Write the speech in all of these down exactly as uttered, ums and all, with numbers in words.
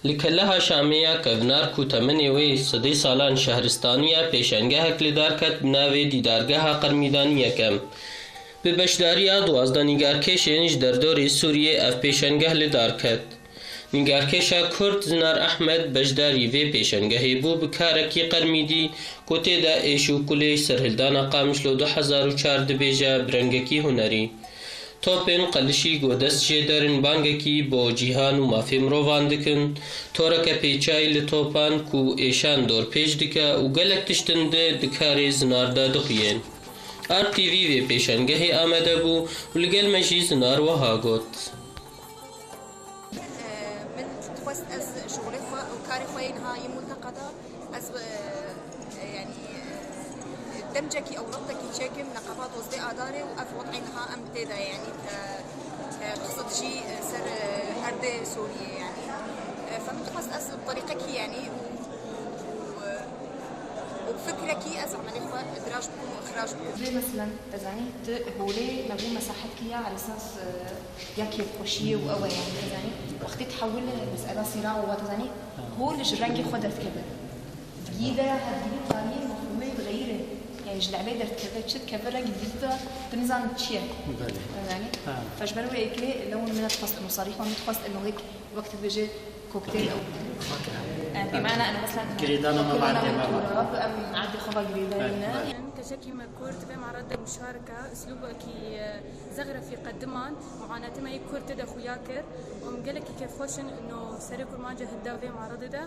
Li Keleha Şamê ya kevnar ku temenê wê sedê salan şehristaniye, pêşengehek li dar ket bi navê Dîdargeha Qermîdanî Yekem. Bi beşdariya duwazdeh nîgarkêşên ji derdorê Sûriyê ev pêşengeh li dar ket. Nîgarkêşa Kurd Zinar Ehmed beşdarî vê pêşengehê bû bi karekî qermîdî ku tê de êş û kulê ji serhildana Qamişlo du hezar û çar dibêje bi rengekî hunerî. Topên qelişî ku dest jê derin bangekî bo cîhan û mafê mirovan dikin, toreke pêçayî li topan ku êşan dorpêç dike û gelek tişt din di di karê Zinar de dixuyên. Ark T V vê pêşengehê amade bû û li gel me jî Zinar wiha got. Min dixwest ez şixulê xwe û karê xwe yê niha yê mûlteqada ez, e, yanî, e, demcekî ew rewtekî çêkim neqeba dozdeh Adarê û ev wed'ê niha em tê de, yanî ke, ke qisd jî ser, e, erdê Sûriyê, yanî. E, fe min dixwest ez bi terîqekî, yanî, û, û, û bi fikrekî ez emelê xwe diraj bikim û ixraj bikim. Vê meselen, te zanî, tu holê me bû mesahetkî ya esas, e, ya kêfxweşiyê û ew e, yanî, te zanî, wextê dihewile mesela sîra û wa, te zanî, hol ji rengê xwe derdikeve. Digî de her digî tarî mefhûmê digeyire. Yanî ji lebê derdikeve, çi dikeve, rengî digî de tu nizanî çi ye. Belê. Te zanî? Ha. Fe ji ber wê yekê lewên min dixwest, musarîfa min dixwest, eno wek, wek tu dibêje kokteyl ew. Fakir. E, bimana eno mesela girêdana me, erdê me, em erdê xwe girêdayî ne. Belê, belê. Keçekî me Kurd vê merad de muşareke, uslûbekî, e, zexrefî qediman, muanatê me yê Kurd tê de xuya kir. Em gelekî kêfxweş in, no serê kurmanca hilda vê maradê de.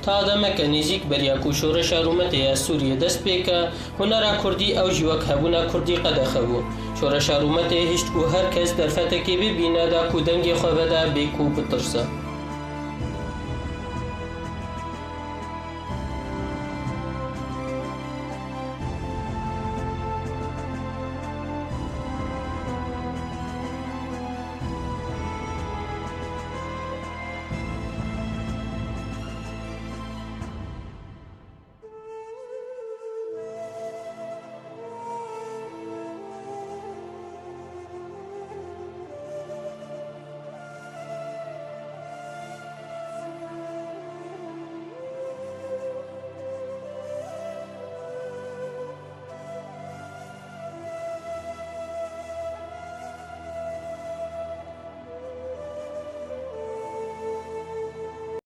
Ta demeke nêzîk beriya ku şoreşa rûmetê ya Sûriyê dest pê ke, hunera kurdî ew jî wek hebûna kurdî qedexe bû. Şoreşa rûmetê hişt ku her kes derfetekê bibîne da ku dengê xwe veda bê ku bitirse.